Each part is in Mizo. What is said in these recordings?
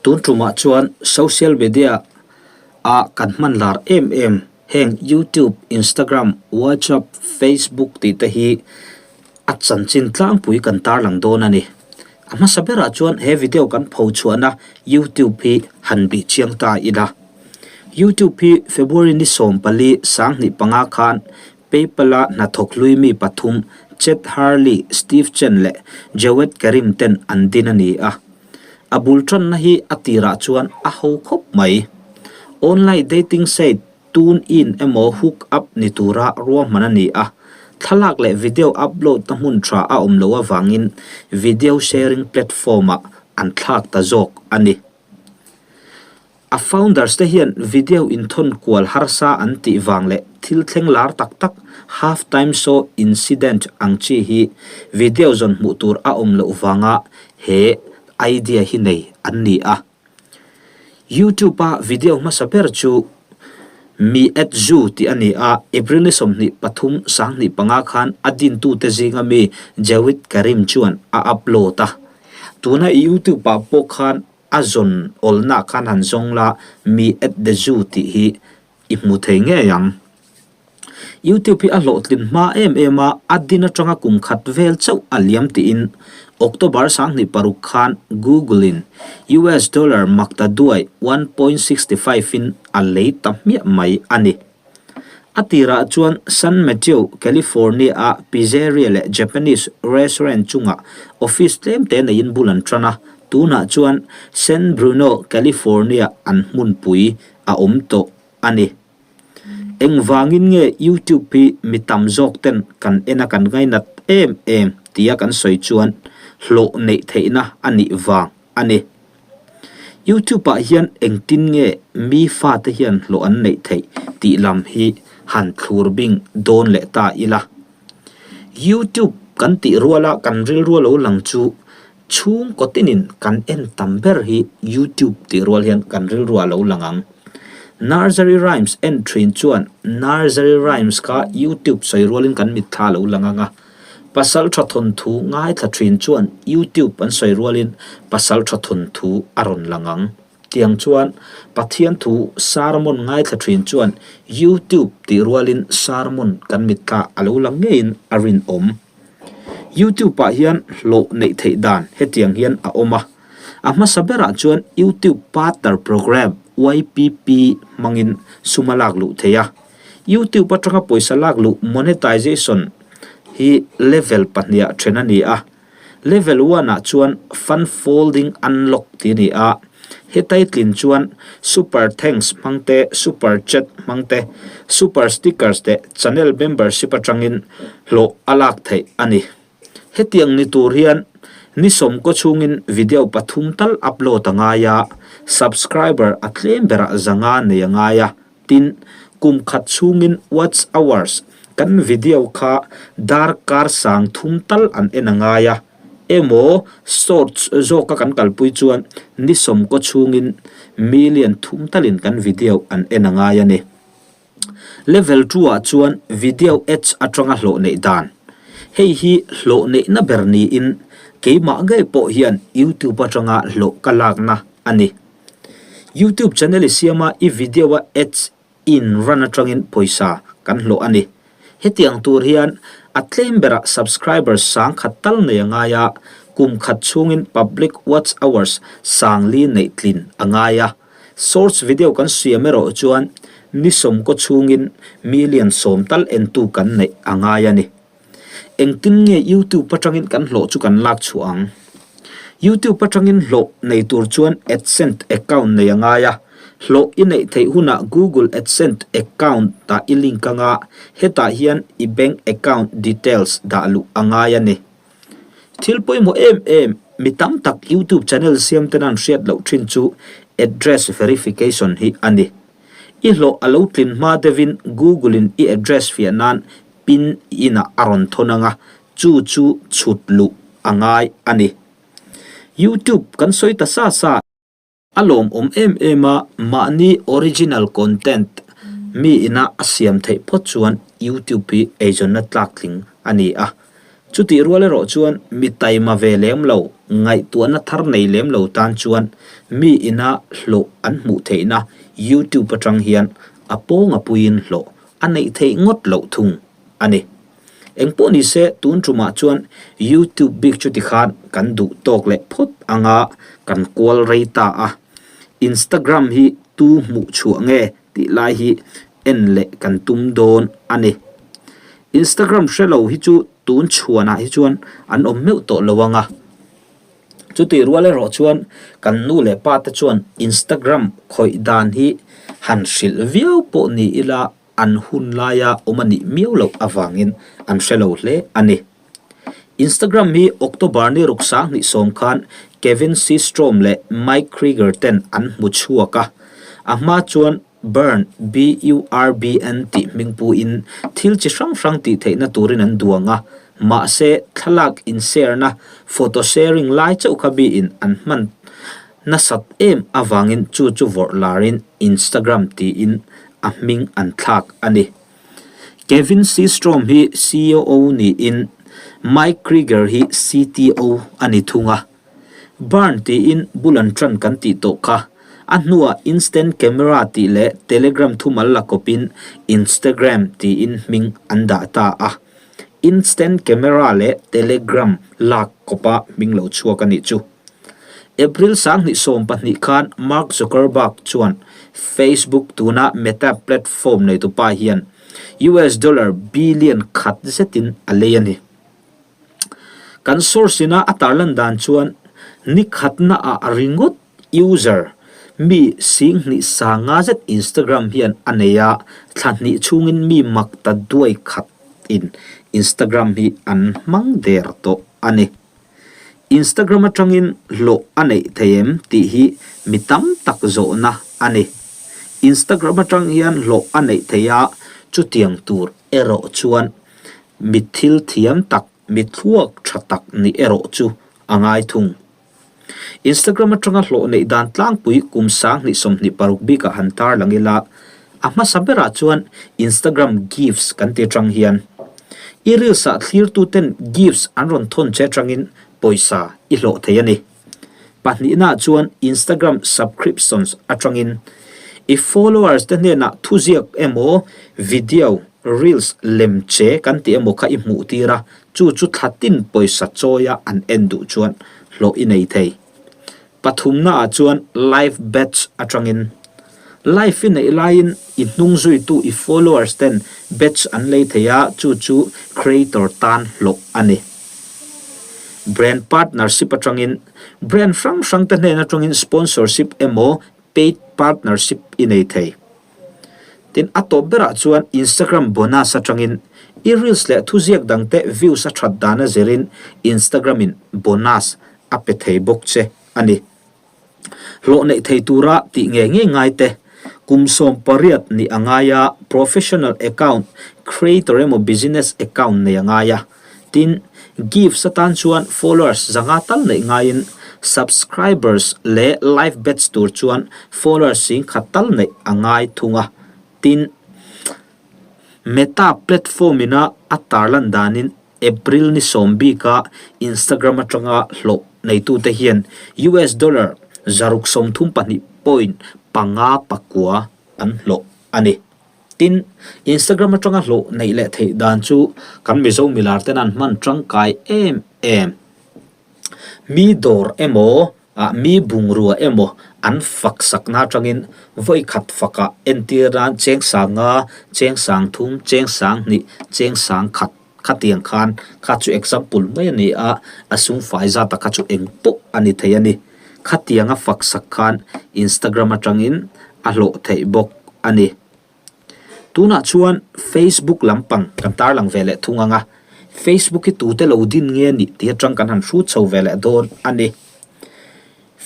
Tun tumah chuan social media a kan hman lar em em heng YouTube, Instagram, WhatsApp, Facebook tih te hi a chanchin tlangpui kan tarlang dawn a ni. A hmasa berah chuan he video kan pho chhuahna YouTube hi han bih chiang ta ila. YouTube hi February ni 14 2005 khan PayPal-a hnathawk hlui mi pathum Chad Hurley, Steve Chen leh Jawed Karim ten an din a ni a. A bul tanna hi a tirah chuan a ho khawp mai. Online dating site TuneIn emaw hook up ni tura ruahman a ni a, thlalak leh video upload na hmun tha a awm loh avangin video sharing platform-ah an thlak ta zawk a ni. A founders te hian video inthawn kual harsa an tih vang leh thil thleng lar tak tak half time show incident ang chi hi video zawn hmuh tur a awm loh vanga he idea hi nei an ni a. YouTube a video hmasa ber chu Me at Zoo tih a ni a, April ni 23 2005 khan a dintute zinga mi Jawed Karim chuan a upload a. Tuna YouTube ah pawh khan A zawn awlna khan han zawng la, Me at the Zoo tih hi i hmu thei ngei ang. YouTube hi a hlawhtlin hma em em a, a din atanga kum khat vel chauh a liam tiin October 26 khan Google-in US dollar makta duai 1.65 in a lei ta hmiah mai a ni. A tirah chuan San Mateo, California-a pizzeria leh Japanese restaurant chungah office tlem te neiin bul an tan a, tunah chuan San Bruno, California an hmunpui a awm tawh a ni. Engvangin nge YouTube hi mi tam zawk ten kan en a kan ngainat em em tia kan sawi chuan hlawh neih theihna a nih vang a ni. YouTube ah hian engtin nge mi fate hian hlawh an neih theih tih lam hi han thlur bing dawn leh ta ila. YouTube kan tih ruala kan rilru lo lang chu chhungkaw tinin kan en tam ber hi YouTube tih rual hian kan rilru a lo lang ang. Nursery rhymes en thin chuan nursery rhymes kha YouTube sawi rualin kan mitthla a lo lang ang a. Pasaltha thawnthu ngaithla thin chuan YouTube an sawi rualin Pasaltha thawnthu a rawn lang ang. Tiang chuan Pathian thu sermon ngaithla thin chuan YouTube tih rualin sermon kan mitthla a lo lang ngeiin a rinawm. YouTube ah hian hlawh neih theih dan hetiang hian a awm a. A hmasa berah chuan YouTube Partner Program, YPP, hmangin sum a lak luh theih a. YouTube atanga pawisa lak luh monetization hi level pahniha then a ni a. Level one ah chuan Fund Folding Unlock tih a ni a, hetai tlin chuan Super Thanks hmang te, Super Chat hmang te, Super Stickers te channel membership atangin hlawh a lak theih a ni. Hetiang ni tur hian ni sawmkaw chhungin video pathum tal upload a ngai a, subscriber a tlem berah zanga nei a ngai a. Tin, kum khat chhungin watch hours kan video kha darkar sang thum tal an en a ngai a, emaw shorts zawka kan kalpui chuan ni sawmkaw chhungin million thum talin kan video an en a ngai a ni. Level 2 ah chuan video ads atanga hlawh neih dan. Hei hi hlawh neihna ber niin keimah ngei pawh hian YouTube atanga hlawh ka lakna a ni. YouTube channel i siama i video a ads in run atangin pawisa kan hlawh a ni. Hetiang tur hian a tlem berah subscribers sang khat tal nei a ngai a, kum khat chhungin public watch hours sang li neih tlin a ngai a. Shorts video kan siam erawh chuan ni sawmkaw chhungin million sawm tal entu kan neih a ngai a ni. Engtin nge YouTube atangin kan hlawh chu kan lak chhuah ang? YouTube atangin hlawh nei tur chuan AdSense account nei a ngai a. Hlawh i neih theih hunah Google AdSense account ah i link anga hetah hian i bank account details dah luh a ngai a ni. Thil pawimawh em em mi tam tak YouTube channel siam ten an hriat loh thin chu address verification hi a ni. I hlawh a lo tlin hma deuhin Google in i address fiah nan pin inah a rawn thawn ang a, chu chu chhut luh a ngai a ni. YouTube kan sawi ta sa sa. A lawmawm em em a, mahni original content mi ina a siam theih phawt chuan YouTube hi eizawnna tlak tling a ni a. Chutih rual erawh chuan mi taima ve lem lo, ngaihtuahna thar nei lem lo tan chuan mi ina hlawh an hmuh theihna YouTube atang hian a pawnga puiin hlawh a neih theih ngawt loh thung a ni. Engpawh nise tun tumah chuan YouTube bik chu tikhan kan duh tawk leh phawt anga kan kual rei ta a. Instagram hi tu hmuh chhuah nge tih lai hi en leh kan tum dawn a ni. Instagram hre lo hi chu tun chhuanah hi chuan an awm meuh tawh lo ang a. Chutih rual erawh chuan kan nu leh pa te chuan Instagram khawih dan hi han hrilh viau pawh ni ila an hun laia awm a nih miau loh avangin an hre lo hle a ni. Instagram hi October ni ruk 2010 khan Kevin Systrom leh Mike Krieger ten an hmu chhuak a, a hma chuan Burn, B-U-R-B-N, tih hming puin thil chi hrang hrang tih theihna turin an duang a, mahse thlalak in-share-na, photo sharing, lai chauh kha biin an hman nasat em avangin chu chu vawrh larin Instagram tiin a hming an thlak a ni. Kevin Systrom hi CEO niin Mike Krieger hi CTO a ni thung a. Burn tiin bul an ṭan kan tih tawh kha. A hnuah Instant Camera tih leh Telegram thumal la kawpin Instagram tiin hming an dah ta a. Instant Camera leh Telegram lak kawpa hming lo chhuak a nih chu. April 2012 khan Mark Zuckerberg chuan Facebook tuna Meta platform neitupa hian US dollar billion khat zetin a lei a ni. Kan source ina a tarlan dan chuan ni khatna ah ringawt user mi 20 sanga zet Instagram hian a nei a, thla hnih chhungin mi mak ta duai khat in Instagram hi an hmang der tawh a ni. Instagram atangin hlawh a neih thei em tih hi mi tam tak zawhna a ni. Instagram atang hian hlawh a neih thei a, chutiang tur erawh chuan mi thil thiam tak, mi thluak tha tak nih erawh chu a ngai thung. Instagram atanga hlawh neih dan tlangpui kum 2026 bikah han tarlang ila, a hmasa berah chuan Instagram Gifts kan ti atang hian i reels ah thlirtuten gifts an rawn thawn che atangin pawisa i hlawh thei a ni. Pahnihnaah chuan Instagram subscriptions atangin i followers te hnenah thuziak emaw video, reels lem che kan tih emaw kha i hmuh tir a, chu chu thla tin pawisa chawia an en duh chuan hlawh i nei thei. Pathumnaah chuan live badge atangin live i neih laiin i hnung zuitu i followers ten badge an lei thei a, chu chu creator tan hlawh a ni. Brand partnership atangin brand hrang hrang te hnen atangin sponsorship emaw paid partnership i nei thei. Tin, a tawp berah chuan Instagram bonus atangin i reels leh thuziak dangte views a that dan a zirin Instagram in bonus a pe thei bawk che a ni. Hlawh neih thei tura tih ngei ngei ngai te, kum 18 nih a ngai a, professional account, creator emaw business account nei a ngai a. Tin, gifts atan chuan followers zanga tal neih ngaiin subscribers leh live badge tur chuan followers 10,000 tal neih a ngai thung a. Tin, Meta platform ina a tarlan danin April ni sawm bika Instagram atanga hlawh neitute hian US dollar 632.59 an hlawh a ni. Tin, Instagram atanga hlawh neih leh theih dan chu kan Mizo milar ten an hman tangkai em em. Mi dawr emaw, mi bungrua emaw an fak sakna atangin vawi khat fakah entir nan cheng 5, cheng 3, cheng 2, cheng 1 khatiang khan kha chu example mai a ni a, a sum fai zat a kha chu eng pawh a ni thei a ni. Khatianga fak sak khan Instagram atangin a hlawh theih bawk a ni. Tunah chuan Facebook lampang kan tarlang ve leh thung ang a, Facebook hi tute lo din nge nih tih atang kan han hrut chho ve leh dawn a ni.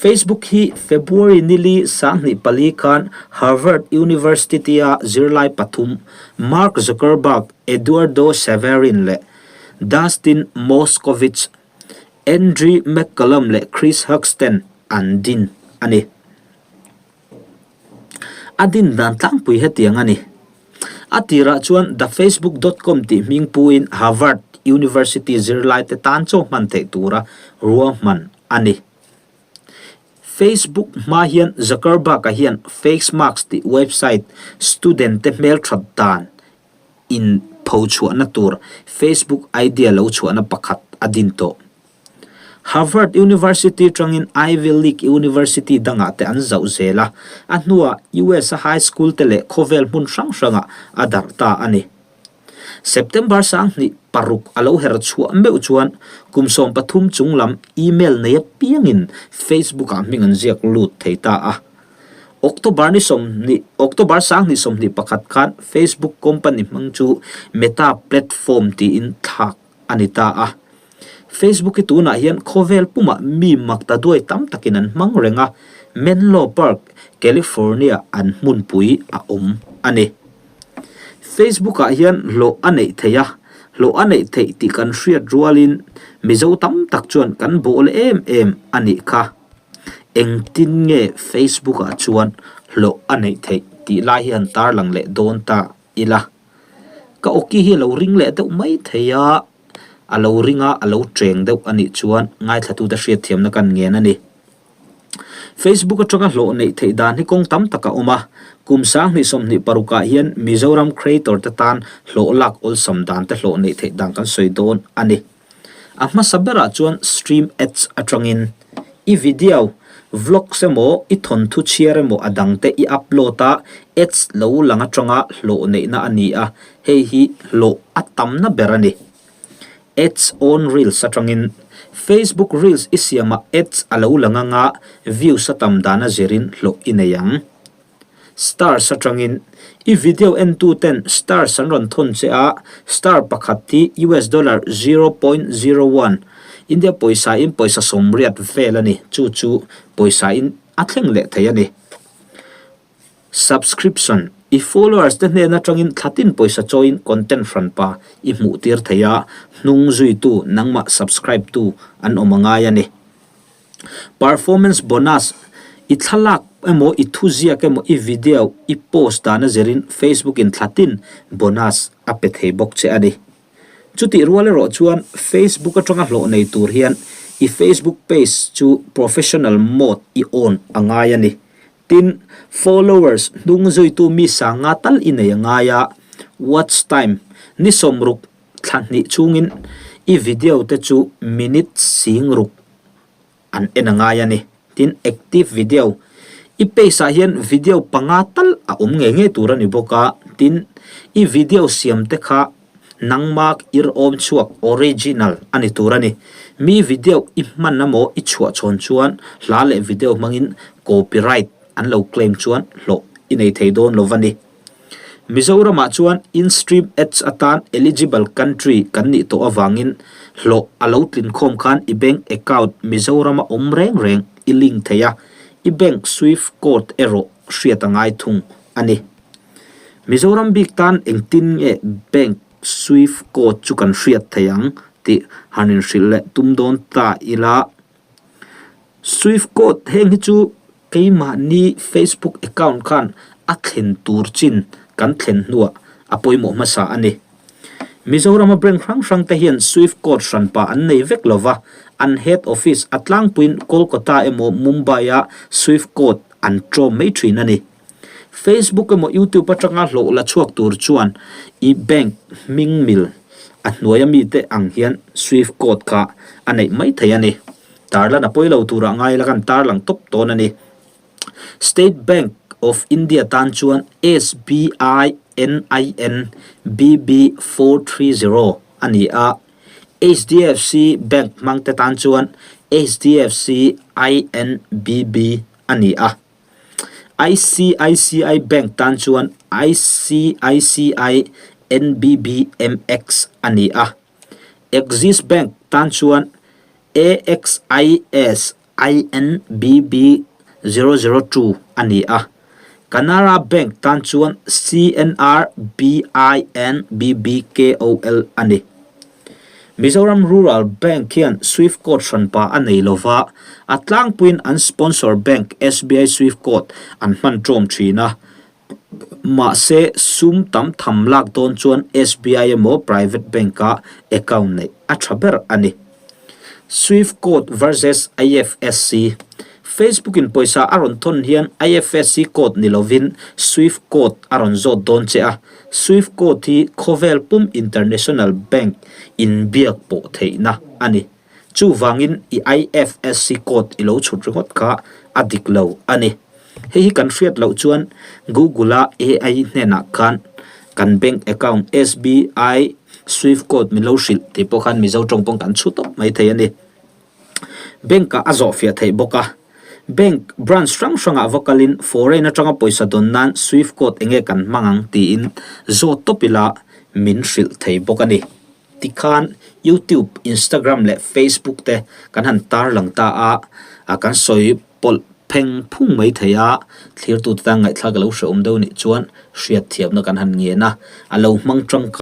Facebook hi February nili 24 khan Harvard University-a zirlai pathum Mark Zuckerberg, Eduardo Saverin leh Dustin Moskovitz, Andrew McCollum leh Chris Hughes ten an din a ni. A din dan tlangpui hetiang a ni. A tirah chuan thefacebook dot com tih hming puin Harvard. University zirlaite tan chaw hman theih tura ruahman a ni. Facebook hma hian Zuckerberg-a hian Facemax tih website student te hmelthat dan in phochhuahna tur Facebook idea lo chhuahna pakhat a din tawh. Harvard University tangin Ivy League University dangah te an zauh zel a, a hnuah US a high school te leh khawvel hmun hrang hrangah a darh ta a ni. September 2006 a lo her chhuah meuh chuan kum 13 chung lam email nei apiangin Facebook-ah hming an ziak lut thei ta a. October ni 20 October 2021 khan Facebook company hmang chu Meta Platform tiin thlak a ni ta a. Facebook hi tunah hian khawvel pumah mi mak ta duai tam takin an hmang reng a, Menlo Park, California an hmunpui a awm a ni. Facebook-ah hian hlawh a neih theih a, hlawh a neih theih tih kan hriat rualin Mizo tam tak chuan kan bawh leh em em a nih kha. Engtin nge Facebook-ah chuan hlawh a neih theih tih lai hi han tarlang leh dawn ta ila. Ka awki hi a lo ring leh deuh mai thei a, a lo ring a, a lo cheng deuh a nih chuan ngaithlatute hriatthiamna kan ngen a ni. Facebook atanga hlawh neih theih dan hi kawng tam tak a awm a, kum 2026 ah hian Mizoram creator te tan hlawh lak awlsam dan te hlawh neih theih dan kan sawi dawn a ni. A hmasa berah chuan stream ads atangin i video, vlogs emaw, i thawnthu chhiar emaw a dang te i upload a, ads lo lang atanga hlawh neihna a ni a, hei hi hlawh a tamna ber a ni. Ads on Reels atangin Facebook Reels i siamah ads a lo lang anga views a tam dan a zirin hlawh i nei ang. Stars atangin i video entu ten stars an rawn thawn che a, star pakhat hi US dollar 0.01, India pawisa in pawisa 80 vel a ni, chu chu pawisa in a thleng leh thei a ni. Subscription, I followers te hnen atangin thlatin pawisa chawiin content hranpa i hmuh tir thei a, hnung zuitu nangmah subscribe tu an awm a ngai a ni. Performance bonus, I thlalak emaw i thuziak emaw i video i post dan a zirin Facebook in thlatin bonus a pe thei bawk che a ni. Chutih rual erawh chuan Facebook atanga hlawh nei tur hian i Facebook page chu professional mode i on a ngai a ni. Tin, followers hnung zuitu mi sanga tal i nei a ngai a, watch time ni 60 thla hnih chungin i video te chu minute 60,000 an en a ngai a ni. Tin, active video i page ah hian video panga tal a awm ngei ngei tur a ni bawk a, tin, i video siam te kha Nangmak ir awm chhuak original a ni tur a ni. Mi video i hman emaw i chhuah chhawn chuan hla leh video hmangin copyright an lo claim chuan hlawh i nei thei dawn lo va ni. Mizoramah chuan in-stream ads atan eligible country kan nih tawh avangin hlawh a lo tlin khawm khan i bank account Mizorama awm reng reng i link thei a, i bank swift code erawh hriat a ngai thung a ni. Mizoram bik tan engtin nge bank swift code chu kan hriat thei ang tih han inhrilh leh tum dawn ta ila. Swift code heng hi chu keimahni Facebook account khan a thlen tur chin kan thlen hnuah a pawimawh hmasa a ni. Mizorama bank hrang hrang te hian swift code hranpa an nei vek lova, an head office a tlangpuiin Kolkata emaw Mumbai-a swift code an ṭawm mai ṭhin a ni. Facebook emaw YouTube atanga hlawh la chhuak tur chuan i bank hming mil a hnuaia mite ang hian swift code kha a neih mai thei a ni. Tarlan a pawi lo turah ngai la kan tarlang tawp tawn a ni. State Bank of India tan chuan SBI NIN BB 430 a ni a, HDFC Bank hmangte tan chuan HDFC INBB a ni a. ICICI Bank tan chuan ICICI NBBMX a ni a, Axis Bank tan chuan AXIS INBB 002 a ni a, Canara Bank tan chuan CNR BINBBKOL a ni. Mizoram Rural Bank hian Swift code hranpa a nei lova, a tlangpuiin an sponsor bank SBI Swift code an hman ṭawm ṭhin a. Mahse, sum tam tham lak dawn chuan SBI emaw private bank-a account neih a tha ber a ni. Swift code versus IFSC, Facebook-in pawisa a rawn thawn hian IFSC code ni lovin Swift code a rawn zawt dawn che a. Swift code hi khawvel pum international bank inbiak pawh theihna a ni. Chuvangin i IFSC code i lo chhut ringawt kha a dik lo a ni. Hei hi kan hriat loh chuan Google-a AI hnenah khan kan bank account SBI Swift code min lo hrilh tih pawh khan Mizo tawng pawh kan chhu tawp mai thei a ni. Bank-ah a zawhfiah theih bawk a. Bank branch hrang hrangah va kalin foreign atanga pawisa dawn nan Swift code enge kan hmang ang tiin zawt tawp ila min hrilh thei bawk a ni. Tikhan YouTube, Instagram leh Facebook te kan han tarlang ta a, a kan sawi pawlh pheng phung mai thei a, thlirtute tan ngaihthlak a lo hrehawm deuh nih chuan hriatthiamna kan han ngen a, a lo hmang tangkai.